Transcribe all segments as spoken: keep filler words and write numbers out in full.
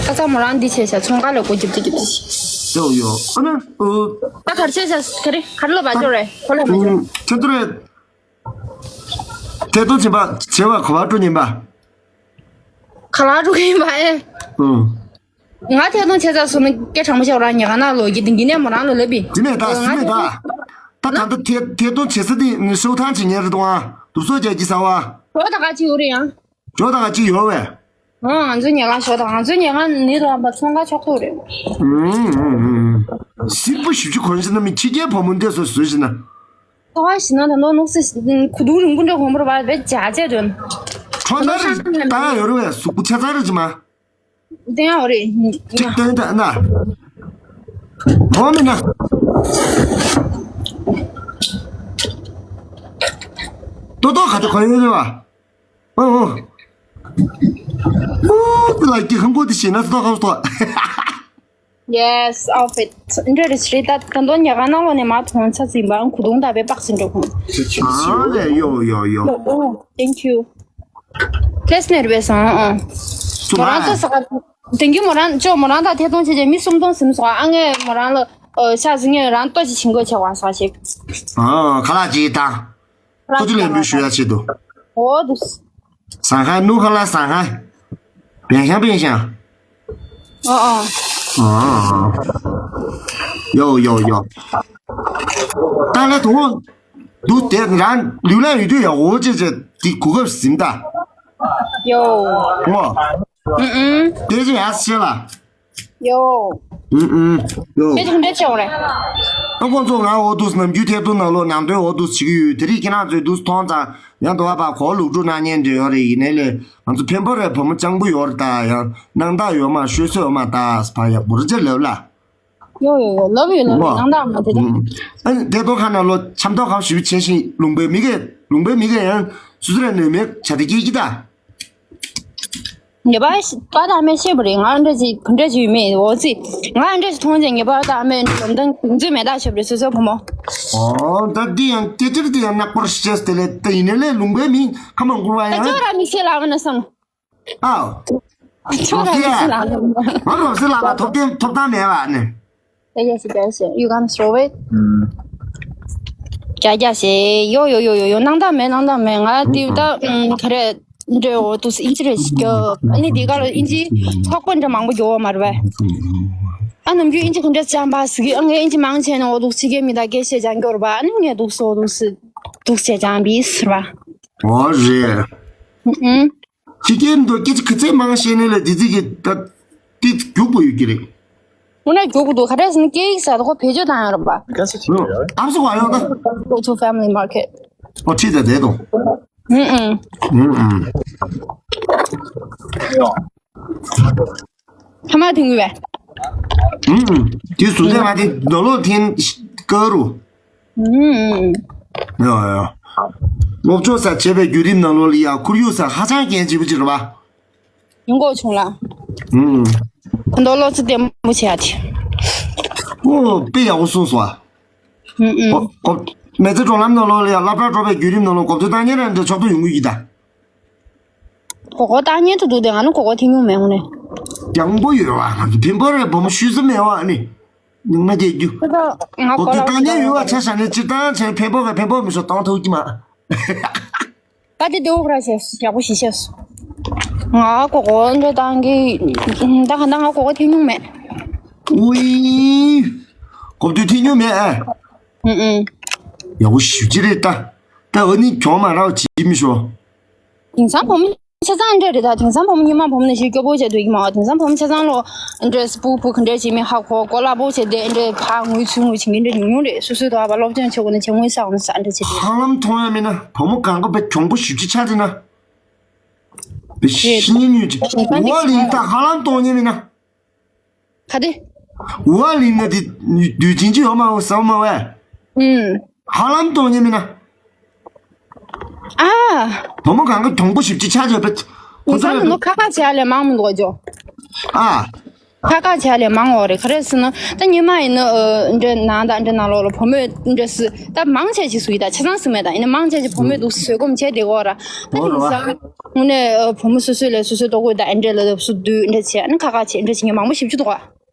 ཁ་ཚ་མོ་རང་འདི་བྱས་ཤག་ཚོང་ཁང་ལ་སྒོ་རྒྱབ་ཏེ་རྒྱབ་ཏེ་ཤག་ཡོ་ཡོ། ཨ་ན། ཨོ། ད་གར་བྱས་ཤག་ག་རེ་ག་རེ་ལ་བ་ཅོ་རེད། ཁོ་ལ་བ་ཅོ། ཁྱེད་ཚོ་རེད། ཐད་གཏོང་བྱེད་པ་བྱེད་པ་ག་བ་སྤྲོ་ཉན་པ། ག་ལ་འགྲོ་གི་ཡིན་པ་ཨེ། ཨོ། ང་ཐད་གཏོང་བྱས་ཚར་སོང་ན་སྐད་གྲང་མོ་བྱས་རང་ཉལ་ཁང་ནང་ལོག་གི་དེང་གི་ནས་མོ་རང་ལ་ལབ་པི། དེ་མེད་ད་སུ་མེད་ད། ད་ད་ད་ཐད་ཐད་གཏོང་བྱེད་ས་དེ་ནི་ཤོག་ཐང་ཅིག་ཉན་རེད་དོ་ཨ། དུབ་སོ་རྒྱག་གི་ས་བ། ཞོ་ད་ག་ཅིག་ཡོད་རེད་ཡང་། ཞོ་ད་ག་ཅིག་ཡོད་བས། ཨང་། ང་ཚོའི་ཉལ་ཁང་ཞོ་ད་ང་ཚོའི་ཉལ་ཁང་ནི་རང་པ་ཚོང་ཁང་ཕྱོགས་གཏོགས་རེད། ཨུམ་ཨུམ་ཨུམ། སིལ་པོ་ཞིབ་ཅིག་གོན་ཞིག་ན་མི་ཕྱི་རྒྱལ་བུ་མོ་འདྲ་སོ་བཟོས་ཞིག་ན། ཐོ་བ་ཞིག་ན་ད་ནོ་ནོག་སི་གུ་དུང་རིང་པོ་འདྲ་གོན་པོར་བ་བེད་ཇ་ཇ་དོན། ཁྲོ་ན་རི་ད་ཡོད་རེད་བས་སུ་གུ་ཆ་ཚ་རེད་ཅི་མ། དེ་ཡང་འོ་རེད། ཅིག་སྟོན་ད་ན། འོ་མི་ན། ཏོ་ཏོ་ག་ཏོ་ག་ཡོད་རེད་བ། ཨོ་ཨོ། ཨོ་ཏི་ལ་ཀི་ཧང་གོ་ཏི་ཤེ་ན་ཏོ་ག་ཏོ། Yes, outfit. འདྲ་རེད་རེད་ད་ད་དོན་ཉལ་ཁང་ནང་ལོག་ནས་མ་མཐོང་ཚ་ཟིན་པའང་གུ་དུང་ད་བེད་པག་སིན་འགྲོ་ཁུང་། ཨ་ལེ་ཡོ་ཡོ་ཡོ། Oh, thank you. ལེས་ནེར་བས་སང་ཨ། མོ་རང་ཏོ་ས་ཀ་དེང་གི་མོ་རང་ཅོ་མོ་རང་ད་ཐད་གཏོང་བྱས་རྗེས་མི་སུམ་སྟོང་ཟིན་སོང་ཨ། ངས་མོ་རང་ལ་ཤ་ཟིན་ངས་རང་ལྟོ་ཞིག་བྱིན་དགོས་ཆེ་བ་ས་ཞིག་ཨ་ཁ་ལག་ཅིག་དང་། ཁོ་ཚོ་ལས་འབུལ་ཞུ་ཡ་ཆེད་དུ། འོ་འདུག་ཟང་ཧའི་ནུ་ཧ་ལ་ཟང་ཧའི། བེང་ཤང་བེང་ཤང་། ཨ་ཨ། ཨ་ཨ། ཡོ་ཡོ་ཡོ། ད་ལ་དུང་། འདུག་དེ་རང་ལུས་ལ་ཡོད་དུས་ཡ་འོ་ཅེ་ཅེ་དེ་གོ་སྐབས་ཟིན་ད། ཡོ། ངོ་། ཨུ་ཨུ། དེ་ཅི་ཡ་ཤེ་ལ། ཡོ། ཨུ་ཨུ། ཡོ། དེ་ཅི་འདྲ་ཆེ་བ་རེད། ཨ་ཁོང་ཚོ་ང་འོ་འདུག་ནམ་རྒྱུན་ཐད་གཏོང་ནང་ལོགས་ནང་དོན་འོ་འདུག་བྱེད་ཀྱི་ཡོད། དེ་རིགས་ཁྱེད་རང་ཚོས་འདུག་མཐོང་ཙང་ཡང་དུ་བ་པ་གོ་ལུག་ཕྲུག་གནང་མཁན་འདྲ་ཡོད་རེད། ཡིན་ནའི་ལས་ང་ཚོ་འཕན་པོ་རེད། བུ་མོ་སྤྱང་པོ་ཡོད་རེད། ད་ཡང་སྣང་དག་ཡོད་མ་ཤོད་སྲོལ་ཡོད་མ་ད་བ་ཡག་པོ་རེད་ཅེས་ལབ་ལ། ཡོ་ཡོ་ཡོ། ལབ་ཡོད་ལབ་ཡོད། ནང་དག་མ་དེ་དག་ཨ་ནི་དེ་ཐོག་ཁ་ན་ལོ་འཆམ་ཐོག་ཁ་ཞིབ་བྱས་ཤིང་ལུང་པའི་མི་གས་ལུང་པའི་མི་གས་ཡང་སུ་སུ་ར་ནོས་མེད་བྱ་དེ་སྐྱེས་ཀྱི་ད། ངེས་པར་ཤི་པ་དང་མེད་ཤེས་པ་རེད། ང་འདྲ་ཅིག་ག་འདྲ་ཅིག་ཡོད་མེད་འོ་ཙི། ང་འདྲ་ཅིག་མཐོང་ཅིག་ངེས་པར་དང་མེད་ལམ་སྟོན་གུང་ཚུལ་མེད་ད་ཤོབ་རེད་སོ་སོའི་བུ་མོ། ཨོ་ད་འདི་ཡང་སྐད་ཆ་འདི་ཡང་ནག་པོར་ཤེས་དེ་ལས་ད་ཡིན་ནའི་ལས་ལུང་པའི་མི་ཁ་མང་བཀུར་བ་ད་ཡང་ཅོ་ར་མི་ཤེས་ལ་བ་ན་སམ། ཨའོ། ཁྱོད་རང་ཡིན་ཟེར་ལ། ང་རོབ་སེ་ལ་ལ་ཐོབ་ཐང་ཐོབ་ཐང་མེད་བ་ནི། རྒྱ་རྒྱ་ཞེས་རྒྱ་རྒྱ་ཞེས་ཡོ་ཡོ་ཡོ་ཡོ་ཡོ་སྣང་དག་མེད་སྣང་དག་མེད། ང་དེ་ད་ག་རེ་འདྲེ་འོ་དུ་ཨིན་ཇི་རེ་ཞིག་གྱོ། ཨ་ནི་དེ་ག་ལ་ཨིན་ཇི་ཚོགས་པ་འདྲ་མང་པོ་གྱོ་བ་མ་རེད་པས། ཨ་ནམ་རྒྱུན་ཨིན་ཇི་ག་འདྲ་ཅམ་པ་ཟིག་ཨ་ངས་ཨིན་ཇི་མང་ཆེ་ན་འོ་དུ་ཕྱི་རྒྱལ་མི་ད་སྐད་བཤད་ཅང་གྱོ་རེད་པ། ཨ་ནི་ངས་དུ་སོ་དུ་སི་དུ་བཤད་ཅང་པི་ཟེར་བ། འོ་རེད། ཨུ། ཕྱི་རྒྱལ་མདོ་སྐད་ཆ་ག་ཚད་མང་བཤད་ནས་ལ་དེ་ཚིག་གི་ད་དེ་རྒྱུག་པོ་ཡོད་ཀྱི་རེད། དངོས་གནས་རྒྱུག་པོ་འདུག་ག་རེ་ཟེར་ན་སྐད་ཡིག་ཟེར་ད་ཁོ་བེད་སྤྱོད་བཏང་ཡོད་རེད་པ། ཨབ་སི་བ་ཡོང་ད། Go to family market. ཨོ་ཁྲིད་ད་དེ་དང་། ཨུ་ཨུ། ཨུ་ཨུ། ཐ་མ་དེ་ངུས་བས། ཨུ་ཨུ། དེ་སུ་དེ་ང་དེ་ནོ་ལོ་ཐེན་ཀ་རུ། ཨུ་ཨུ། ཡ་ཡ། སློབ་སྦྱོང་ས་བྱས་པའི་བརྒྱུད་རིམ་ནང་ལོགས་ལ་ཡ་ཁོར་ཡུག་ས་ཧ་ཅང་གལ་ཆེ་པོ་ཅིག་རེད་པ། ཡོང་གོ་བྱུང་ལ། ཨུམ། ཁོ་ཚོ་བློ་རྩེ་བརྟན་པོ་བྱེད་ཡ་དེ། ཨོ་དཔེ་ཡག་པོ་གསུངས་སོང་ཨ། ཨུམ་ཨུམ། གོ་གོ་མི་ཚེ་བགྲོད་ལམ་ནང་ལོགས་ལ་ཡང་སློབ་གྲྭ་འགྲོ་བའི་བརྒྱུད་རིམ་ནང་ལོགས་གོ་བསྡུར་བཏང་མཁན་རང་འདྲ་ཕྱོགས་གཏོགས་ཡོང་གི་ཡིན་ད། གོ་གོ་བཏང་མཁན་དུ་འདུག་སྟེ་ང་ནི་གོ་གོ་ཐེངས་ཉུང་མེད་ངོ་ནས། ཡག་པོ་ཡོད་བ་ང་ཚོ་ཕན་པོ་རེད་བུ་མོ་ཤུལ་ཙམ་མེད་བ་ནི། ཉུང་མ་རྒྱལ་རྒྱུ། ཁོ་ཚོ་ང་གོ་གོ་བསྡུར་ལ་བཏང་མཁན་ཡོད་བ་ཆ་བཞག་ནས་སྤྱིར་བཏང་བྱས་ཕན་པོ་ག་ཕན་པོ་མི་ཤོག་གཏོང་ཐུབ་ཀྱི་མ། ད་དེ་དེའུ་ཁ་ར་བྱས་ཡག་པོ་ཞིག་བྱས་སོང་། ང་གོ་གོ་འདྲ་བཏང་གི། ད་ག་ད་ང་གོ་གོ་ཐེངས་ཉུང་མེད། ཨུའི། གོ་བསྡུར་ཐེངས་ཉུང་མེད་ཨ། ཨུ་ཨུ། ཡག་པོ་ཞུ་ཅི་རེད་ད། ད་འོ་ནི་གྱོང་མ་རག་བྱེད་མི་ཤོག་དེང་སང་བུ་མོ་ཆ་ཚང་འདྲ་རེད་ད། དེང་སང་བུ་མོ་ཉི་མ་བུ་མོ་ནས་ཞིག་སྐྱོ་པོ་བྱས་འདུག་གི་མ། དེང་སང་བུ་མོ་ཆ་ཚང་ལོ་འདྲ་སྤུ་སྤུ་ག་འདྲ་བྱེད་མི་ཧ་གོ་གོ་ལ་པོ་བྱས་ཏེ་འདྲ་ཕ་ངུས་ཚུར་ངུས་བྱེད་མཁན་འདྲ་ཉུང་ཉུང་རེད། སོ་སོའི་དོ་བ་སློབ་སྦྱོང་བྱེད་དགོས་ན་བྱེད་ངུས་ས་འོང་ས་འདྲ་བྱེད་དེ། ཧ་ལམ་མཐོང་ཡ་མིན་ན་བུ་མོ་གང་ག་བས་གྱོང་པོ་ཞིབ་ཅིག་ཆགས་ཟིན་ན། བས་ཤི་ཉན་ཉུས་ཅིག་འོ་ལིང་ད་ཧ་ལམ་གཏོང་ཉན་མིན་ན། ག་དེ། ཝ་ལིན་ན་དེ་དུས་ཆེན་གྱི་ཡོད་མ་བ་ཟ་མ་བས། ཨུམ། ཧ་ལམ་གཏོང་ཉན་མིན་ན། ཨ། བུ་མོ་གང་ག་གྱོང་པོ་ཞིབ་ཅིག་ཆགས་བྱས་པས། ཁོ་ཚོ་ལ་ནོ་ཁ་ཁ་བྱས་ལས་མང་མི་འདུག་ཇོ། ཨ། ཁ་ཁ་བྱས་ལས་མང་བ་རེད། ག་རེ་ཟེར་ན་ད་སྔོན་མ་ཡིན་ན་འདྲ་ནང་དང་འདྲ་ནང་ལོགས་ལ་བུ་མོས་འདྲ་སུ་ད་མང་ཆེ་ཞིག་སུ་ཡིན་ད་ཆ་ཚང་སུ་མེད་ད་ཡིན་ན་མང་ཆེ་ཞིག་བུ་མོས་འདུག་བཟོད་སྒོམ་བྱས་བསྡད་གོ་ར། ད་ཡིན་ས་དངོས་གནས་བུ་མོ་སོ་སོའི་ལས་སོ་སོའི་ལྟོ་གོས་དང་འདྲ་ལ་སུ་བསྡུས་འདྲ་བྱས་ཨ་ནི་ཁ་ཁ་བྱས་འདྲ་བྱེད་མཁན་མང་པོ་ཞིག་བྱུང་འདུག་ག་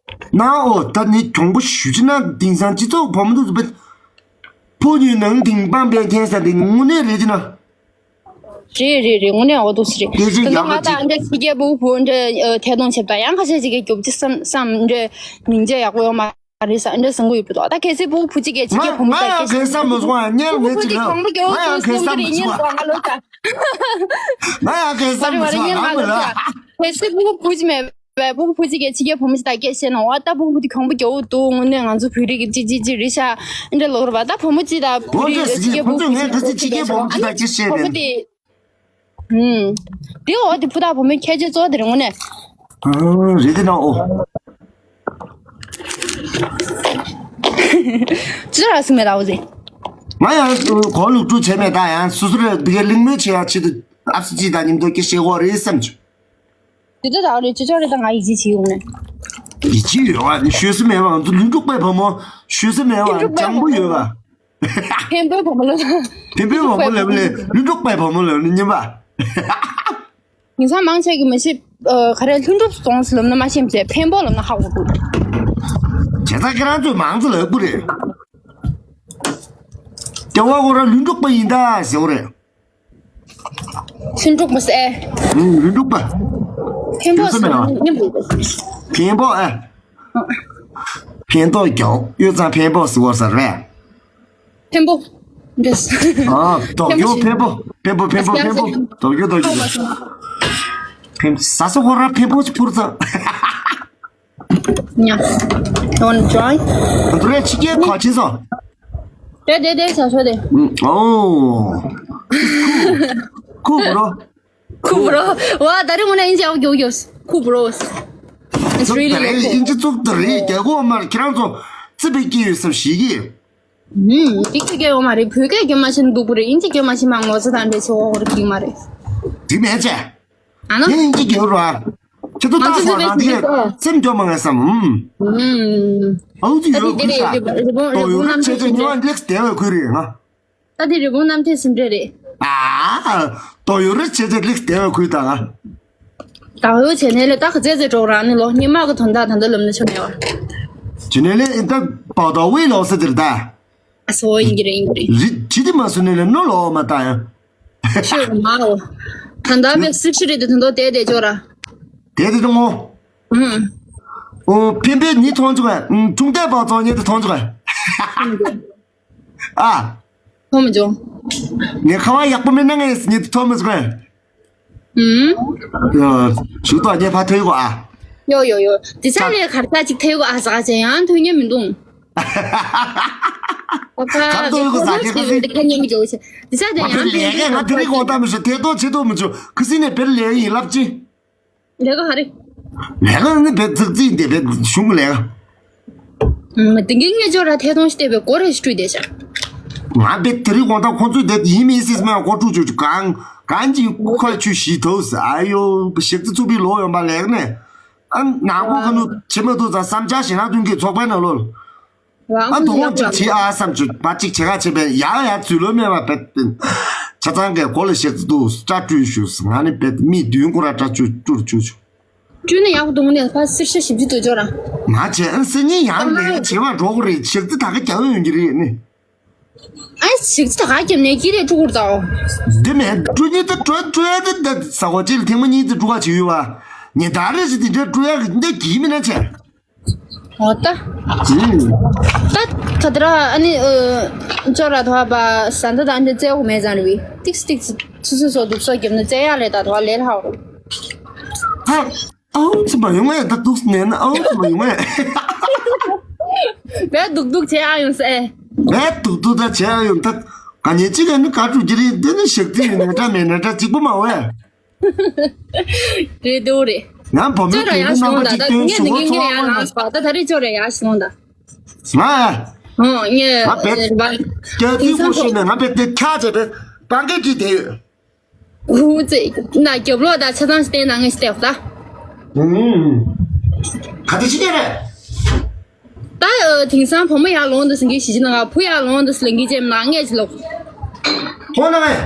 ནའོ། ད་ནི་གྱོང་པོ་ཞུ་ཅི་ན་དེང་སང་སྤྱི་ཚོགས་བུ་མོ་འདུག་པ། ཕོ་ཉོས་ནང་དེང་སྤང་པའི་ཁྱེན་ས་དེ་དངོས་གནས་རེད་ཅི་ན། རེད་རེད་རེད། དངོས་གནས་འོ་འདུག་སེ་རེད། དེ་ད་ལྟ་ང་ད་འདྲ་ཕྱི་རྒྱལ་ཕྲུ་གུ་བུ་འདྲ་ཐད་གཏོང་བྱེད་པ་དང་ཡང་ཁ་ཤས་ཅིག་གིས་རྒྱོབ་ཅི་བསམ་བསམ་འདྲ་མིང་ཆད་ཡག་པོ་ཡོད་མ་རེད་ས་འདྲ་བཟང་པོ་ཡོད་པ་འདུག་ད་གལ་སྲིད་ཕྲུ་གུ་བུ་གཅིག་གིས་ཕྱི་རྒྱལ་བུ་མོ་ད་ང་ཡང་གལ་ས་མི་བཟུང་ཨ་ཉལ་ངེས་ཅི་ལ་ང་ཡང་གལ་ས་མི་བཟུང་ཨ། ང་ཡང་གལ་ས་མི་བཟུང་ཨ་ང་མི་ལ། གལ་སྲིད་ཕྲུ་གུ་བུ་གཅིག་མེད། བའི་ཕྲུ་གུ་ཕྲུ་གཅིག་གིས་ཕྱི་རྒྱལ་བུ་མོ་ཞིག་དང་སྐད་བཤད་ན་འོ་ད་ཕྲུ་གུ་དེ་གྱོང་པོ་རྒྱག་འོ་འདུག་དངོས་གནས་ང་ཚོ་བོད་རིགས་ཀྱི་ཅི་ཅི་ཅི་རེད་ཤག་འདྲ་ལོག་ར་བ་ད་བུ་མོ་ཅིག་དང་བུ་རིགས་ཕྱི་རྒྱལ་བུ་མོ་ཞིག་ང་ཚོ་ཕྱི་རྒྱལ་བུ་མོ་ཞིག་དང་སྐད་བཤད་བུ་མོ་དེ་ཧུམ། དེ་འོ་དེ་ཕྲུ་གུ་དང་བུ་མོའི་ཁྱད་ཆོས་གཙོ་བོ་དེ་རེད་དངོས་གནས། རེད་དེ་ན་འོ། ཅི་ར་སུ་མེད་ད་འོ་ཟེ། ང་ཡང་གོ་ལུག་ཀྲུ་བྱས་མེད་ད་ཡང་སུ་སུ་རེད་འདི་གའི་གླེང་མོལ་བྱེད་ཡ་ཆེད་དུ་ཨ་སུ་ཅི་དང་མཉམ་དུ་སྐད་བཤད་དགོས་རེད་བསམ་བྱུང་། དེ་ལྟ་དག་རེད་ཅི་ཅོག་རེད་ད་ང་ཡིད་ཆེས་བྱེད་ཡོང་ནས། ཡིད་ཆེས་ཡོད་བ་ནི་ཤོད་ས་མེད་བ་ང་ཚོ་ལུས་འཁྲུག་པའི་བུ་མོ་ཤོད་ས་མེད་བ་ལུས་འཁྲུག་པའི་སྤྱང་པོ་ཡོད་བ། འཕན་པོའི་བུ་མོ་ལ། འཕན་པོའི་བུ་མོ་ལབ་ལས་ལུས་འཁྲུག་པའི་བུ་མོ་ལབ་ནི་ཉན་པ། ཉིན་སང་མང་ཆེ་གི་མི་ཤེས་ག་རེ་ལྷུན་གྲུབ་སོང་ཟེར་ལབ་ན་མ་ཤེས་མཛད་འཕན་པོ་ལབ་ན་ཧ་གོ་གི། བྱས་ཙང་ཁྱེད་རང་ཚོས་མང་ཚོ་ལབ་དགོས་རེད། སྐྱེ་བ་ཁོ་རང་ལུས་འཁྲུག་པ་ཡིན་ད་ཟེར་བ་རེད། ལྷུན་གྲུབ་པ་ཟེར། ཨུ་ལྷུན་གྲུབ་པ། འཕན་པོ་ཟེར་ན་སྙན་པོ། འཕན་པོ་ཨ། འཕན་ཐོགས་ཀྱང་གཡུ་གཙང་འཕན་པོ་ཟེར་བ་ཟེར་རེད། འཕན་པོ། འདྲེས། ཨ་དོག་ཡོ་འཕན་པོ་འཕན་པོ་འཕན་པོ་འཕན་པོ་དོག་ཡོ་དོག་ཡོ། འཕན་ཟ་ས་ཁོ་ར་འཕན་པོ་ཕུར་ཙང་། Yeah. You wanna join? འདུ་རེ་ཕྱི་རྒྱལ་ཁ་ཆེ་སོ། དེ་དེ་དེ་ས་ཤོ་དེ། ཨོ། ཁུ་བུ་རོ། ཁུ་བུ་རོ། ཝ་ད་རེ་མོ་ན་ཨིན་ཇི་ཨོ་གྱོ་གྱོ། ཁུ་བུ་རོ། It's really ཨིན་ཇི་ཙུག་ད་རེ་རྒྱལ་གོ་མར་ཁྱེད་རང་ཚོ་ཙི་པི་སྐྱེ་ཡོད་སམ་ཞིག་གི། ཧུམ། འདི་སྐད་སྐྱོ་མ་རེད། བོད་སྐད་སྐྱོ་མ་ཤེས་ན་སྡུག་པོ་རེད། ཨིན་ཇི་སྐྱོ་མ་ཤེས་མ་ངོ་ཚ་དང་འདྲེ་ཆེ་བོ་རེད་ཀྱི་མ་རེད། དེ་མེད་ཅེ། ཨ་ནི། ངས་ཨིན་ཇི་སྐྱོ་ར། ཁྱེད་ཚོ་ང་ཚོ་ཏག་ཧོ་ནང་དེ་སེམས་སྐྱོ་མ་ངས་སམ། ཧུམ། ཨའུ་ཙི་ཡོད་ཁུལ་ཤ། ཏོ་ཡོད་ར་ཆེ་ཆེ་ཉི་མ་ལེགས་དེ་བས་ཁུལ་རེད་ང་། ད་དེ་རི་བོང་གནམ་ཐེ་སིམ་འདྲ་རེད། ཨ། ཏོ་ཡོད་ར་ཆེ་ཆེ་ལེགས་དེ་བས་ཁུལ་དང་། ད་ཡོད་བྱས་ནས་ལས་ཏག་ཙེ་ཙེ་འགྲོ་ར་ནི་ལོ་ཉི་མ་གི་དོན་དག་ད་འདི་ལམ་ནས་ཆོ་ནས་བ། ཇི་ནས་ལས་ཨིན་ད་པའོ་ཏོ་ཝེ་ལོ་སེ་དེར་ད། ཨ་སོ་ཨིན་གྱི་རེད་ཨིན་གྱི་རེད། རི་ཇི་དེ་མ་སུ་ནས་ལས་ནོ་ལོ་མ་ད་ཡང་། ཤོད་མ་འོ། ད་ད་བེ་སིག་ཤི་རེད་དེ་ད་འདོ་དེ་དེ་ཅོ་ར། དེ་དེ་དུ་ངོ་། ཨུམ། ཨོ་ཕིན་པེ་ནི་ཐོང་ཅུ་ག་ཨུམ་ཁྲུང་ཏེ་པ་ཙོ་ཉེ་དེ་ཐོང་ཅུ་ག་ཨ། ཐོང་མི་ཅུང་། ངས་ཁ་བ་ཡག་པོ་མེད་ན་ངས་ཉེ་དེ་ཐོང་མི་ཅུ་ག་ཨུམ། ཡོ། ཞུ་ཏོ་ཉེ་ཕ་ཐོས་གོ་ཨ། ཡོ་ཡོ་ཡོ། དེ་ཚ་ལས་གར་ཚ་ཅིག་ཐོས་གོ་ཨ་ཟ་ག་ཅན་ཡང་ཐོས་ཉེ་མི་འདུག་ཁ་དོ་ཡོད་གོ་ཟ་ཁེ་ཁ་སི། ཁ་ཉེ་མི་ཅོ་ཆེ། དེ་ཚ་དེ་ཡང་ཕེ་ལེ་གེ་ང་དེ་རིག་གོ་ད་མི་ཤེས་དེ་དོ་ཆེ་དོ་མི་ཅོ་ཁ་སི་ནས་ཕེ་ལེ་ཡིན་ལབ་ཅི། ལེ་ག་ཧ་རེ། ལེ་ག་ནི་ཕེ་ཙིག་ཙིག་དེ་ཕེ་གཞུང་གི་ལེ་ག་ཏིང་གི་ངེ་ཅོ་ར་ཐེ་དོང་ཤི་དེ་ཕེ་གོ་རེ་ཤི་དེ་ཤ། ང་ཕེ་དེ་རིག་གོ་ད་ཁོ་ཚོས་དེ་ཡིན་མིན་སིས་མེ་གོ་ཀྲུ་ཅོ་ཅོ་གང་གང་གི་ཁོ་ཆུ་ཤི་ཐོས་ཨ་ཡོ་ཞིག་ཙི་ཚུགས་པའི་ལོ་ཡོང་པ་ལེ་ག་ནས། ཨ་ནང་པོ་ཁ་ནུ་ཆེ་མ་ཐུ་ཙ་བསམ་འཆར་ཞེ་ན་ཐུན་གི་ཚོགས་པའི་ནང་ལོ། ཨ་དོ་དགོང་ཅིག་བྱེད་ཨ་བསམ་བྱུང་བ་གཅིག་བྱེད་ག་བྱེད་པས་ཡ་ཡ་ཚུལ་ལོ་སྨད་པ་བེད། ཆ་ཚང་གི་གོ་ལ་ཞིག་ཙི་འདུག་སྐྲ་བཀྲུས་ཞུ་ང་ནི་བེད་མི་བདུན་ཀུ་ར་སྐྲ་བཀྲུ་བཀྲུར་བཅུག་ཆུ། བཀྲུས་ན་ཡག་པོ་འདུག་ནས་ཕ་སིར་ཤ་ཞིབ་ཅིག་ཏུ་འབྱོར་ར། མ་བྱས་ཨ་སེ་ཉིན་ཡང་ལས་བྱེད་པ་འགྲོ་གི་རེད་ཞིག་ཙི་ད་ག་རྒྱག་ཡོང་གི་རེད་ནི། ཨ་ཞིག་ཙི་ད་ག་རྒྱབ་ནས་ཀྱི་རེད་བཀྲུ་གུར་དའོ། འདི་མེད་བཀྲུ་ཉིན་ད་བཀྲུ་བཀྲུ་ཡ་ད་ད་ས་གོ་ཅིག་ལ་ཐེངས་མ་གཉིས་ཙི་བཀྲུ་ག་བྱེད་ཡོད་བ། ཉིན་ད་རེ་ཞིག་དེ་འདྲ་བཀྲུ་ཡ་གི་འདི་གི་མི་ན་ཆེ། འོ་ད། ད་ག་དྲ་ཨ་ནི་ཅོ་ར་ཐོ་བ་ཟ་འདི་དང་འདི་བཙལ་བ་མེད་ཙང་རེད་བི་ཏིག་ཏིག་ཚུ་ཚུ་སོ་དུག་སོ་རྒྱབ་ནི་བཙལ་ཡ་ལས་ད་ཐོ་བ་ལས་ལྷག་རུ། ཨ་ཨའུ་ཚུ་མ་ཡོང་ངས་ད་དུག་ནས་ན་ཨའུ་ཚུ་མ་ཡོང་ངས། བས་དུག་དུག་བྱེད་ཨ་ཡོང་སེ། བས་དུག་དུག་ད་བྱེད་ཨ་ཡོང་ད་ག་ཉེ་གཅིག་ག་ནི་ག་ཀྲུ་གི་རེད་འདི་ནི་ཞག་དུས་ནས་འདྲ་མེད་ན་འདྲ་གཅིག་པོ་མ་བས། རེད་འདུག་རེད། ང་བུ་མོའི་ཅོ་ར་དེ་ཡག་ནི་རྣམ་པ་ཞིག་ལོང་ད་ད་ཅིག་སྟོན་ངས་ཞུ་ནི་བ་ངས་ཚོགས་ངས་ཡག་ལོང་ད། ད་ད་རེས་ཅོ་ར་ཡག་ཞིག་ལོང་ད། ང་། ཨོ་ངས་ང་བེད་སྐྱ་དུས་སྐོར་ཤེས་ནས་ང་བེད་དེ་ཁྱག་བྱས་པས་པང་ཀའི་བྲིས་དེ་ཡོད། ཧུ་ཙེ་ན་རྒྱབ་ལོག་ད་ཆ་ཚང་ཞིག་བསྟན་ན་ངས་ཞིག་བལྟས་ད། ཧུམ། ག་ དེ་ཅི་ཉེ་རེད། ད་ཨ་དེང་སང་བུ་མོ་ཡར་ལོངས་འདུག་ཟེར་མཁན་ཞིག་ཅིག་ན། ང་བུ་ཡར་ལོངས་འདུག་ཟེར་ལབ་མཁན་ཅིག་མིན་ན། ངས་ཅིག་ལབ། མཐོང་ན་མེད།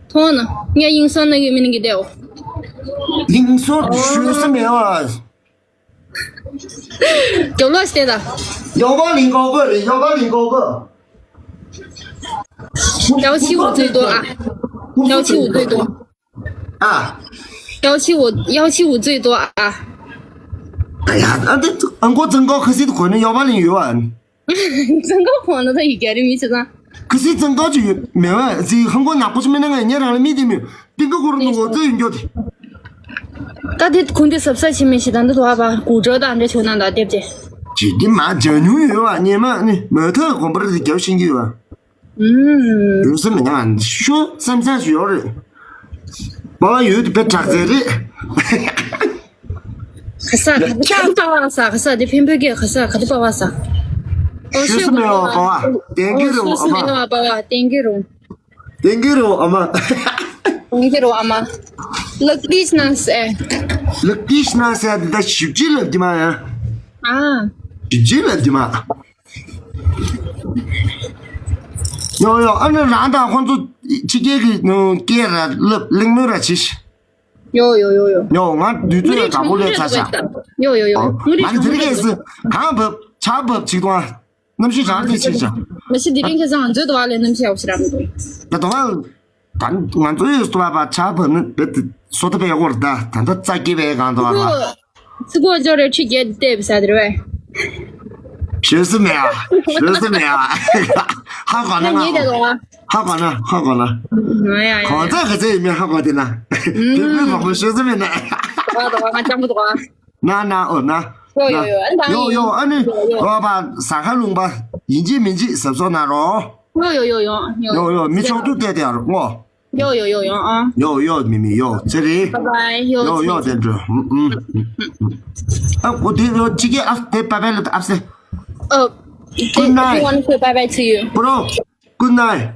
མཐོང་ན། ངས་དབྱིན་སོང་ན་གི་མི་ནི་གི་དེའོ། དབྱིན་སོང་ཞུ་ས་མེད་བ། རྒྱབ་ལོགས་ཤིག་བལྟས་དང་། 幺八零高个 རེད། 幺八零高个。 幺七五最多啊。 幺七五最多。 ཨ། 幺七五，幺七五最多啊。 ཨ་ཡ། ཨ་འདི་ཨ་མགོ་ཙང་ཀའོ་ཁ་སིད་གོ་ནི་ཡོ་བ་ལིན་ཡོད་ཨ། ཙང་ཀའོ་ཁོང་ན་ད་ཡི་གེ་རི་མི་ཚེ་ཙང་། ཁ་སིད་ཙང་ཀའོ་ཅི་ཡོད་མེད་བ། ཟི་ཧང་གོ་ནག་པོ་ཅི་མེད་ན་ང་ཉེ་རང་ལ་མི་དེ་མི་ཏིང་ཀ་གོ་རུ་ནུ་གོ་ཙེ་ཡོད་འགྱོ་དེ། ད་དེ་ཁུང་དེ་སབ་ས་ཆི་མི་ཤི་ད་འདི་དོ་བ་གུ་ཇོ་དང་འདྲ་ཆུ་ནང་ད་དེབ་ཅེ། ཅི་དེ་མ་ཇ་ཉུང་ཡོད་བ། ཉེ་མ་ནི་མོ་ཐ་གོམ་པར་དེ་རྒྱབ་ཤིང་གི་ཡོད་བ། ཨུམ། ཡོད་སེམས་ཡང་ཤོ་སེམས་ཆགས་ཤིག་ཡོད་རེད། པ་བ་ཡོད་དེ་བེ་དྲག་ཚེ་རེད། ཁ་ས་ཁ་ཏི་པ་བ་ས། ཁ་ས་དེ་ཕན་པོ་གེ་ཁ་ས་ཁ་ཏི་པ་བ་ས། ཨོ་ཤོད་སེམས་ཡོད་པ་བ། བདེན་གི་རུང་ཨ་མ། ཤོད་སེམས་ཡོད་པ་བ། བདེན་གི་རུང་། བདེན་གི་རུང་ཨ་མ། བདེན་གི་རུང་ཨ་མ། ལག་ཏིས་ན་སེ། ལག་ཏིས་ན་སེ་དེ་ད་ཞིབ་ཅི་ལབ་དེ་མ་ཡ། ཨ། ཞིབ་ཅི་ལབ་དེ་མ། ཡོ་ཡོ། ཨ་ནི་རང་དང་ཁོང་ཚོ་ཕྱི་རྒྱལ་གྱི་སྐད་ར་ལབ་གླེང་མོལ་ར་བྱེད་ཤི། ཡོ་ཡོ་ཡོ་ཡོ། ཡོ་ང་དུས་ཚོད་དྲང་པོ་ལས་ཚ་ཤ། ཡོ་ཡོ་ཡོ། ང་ནི་དེ་རིང་ཁ་སང་གངས་བབས་ཆར་བབས་ཅིག་དང་། གནམ་གཤིས་གྲང་རེད་ཅིག་ཅང་། མ་གཞི་དེ་རིང་ཁ་སང་ང་ཚོའི་དུ་བ་ལས་གནམ་གཤིས་ཡག་པོ་ཞིག་རག་མི་འདུག་ད་དུ་བ། ད་ང་ཚོའི་སོ་བ་པ་ཆར་བབས་ནི་བེད་དེ་སོ་ད་པའི་ཡག་པོ་རེད། ད་ད་ད་རྩ་སྐྱེ་བའི་གང་དུ་བ་ལ། ཚི་གོ་ཅོ་རེ་ཁྲི་བརྒྱད་བལྟས་པའི་ས་དེ་རེད་པས། ཤོད་སི་མེད་ཨ། ཤོད་སི་མེད་ཨ། ཧ་གོ་ན་ང་ཉེ་དེ་ལོ། ཧ་གོ་ན་ཧ་གོ་ན། ང་ཡ་ཡ། གང་ཚ་ག་ཚ་ཡིན་མིན་ཧ་གོ་དེ་ན། བེ་བེ་མང་པོ་ཤོད་སི་མེད་ན། ང་དོ་ང་ཅང་པོ་དོ། ན་ན་ཨོ་ན། ཡོ་ཡོ་ཡོ། ཨ་ནི་ད་ཡོ་ཡོ། ཨ་ནི་ཡོ་ཡོ། རོ་པ་ཟ་ཁ་ལུང་པ་ཡིན་གཅིག་མིན་གཅིག་གཟབ་གཟབ་གནང་རོགས། ཡོ་ཡོ་ཡོ་ཡོ། ཡོ་ཡོ། མི་ཆོག་ཏུ་བལྟས་ཏེ་ཡར་ངོ་། ཡོ་ཡོ་ཡོ་ཡོ། ཨ། ཡོ་ཡོ། མི་མི་ཡོ་ཚེ་རིང་། Bye bye། ཡོ་ཡོ་ཡོ། དེ་འགྲོ། ཨ་ཁོ་དེ་ཡོ་གཅིག་གི་ཨ་དེ་པ་པ་ལ་ཨ་སེ། Oh, good night. I want to say bye bye to you. Bro, good night.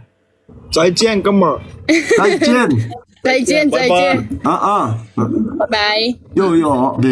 再见，哥们儿。再见。再见，再见。啊啊。Bye. 又又好，对。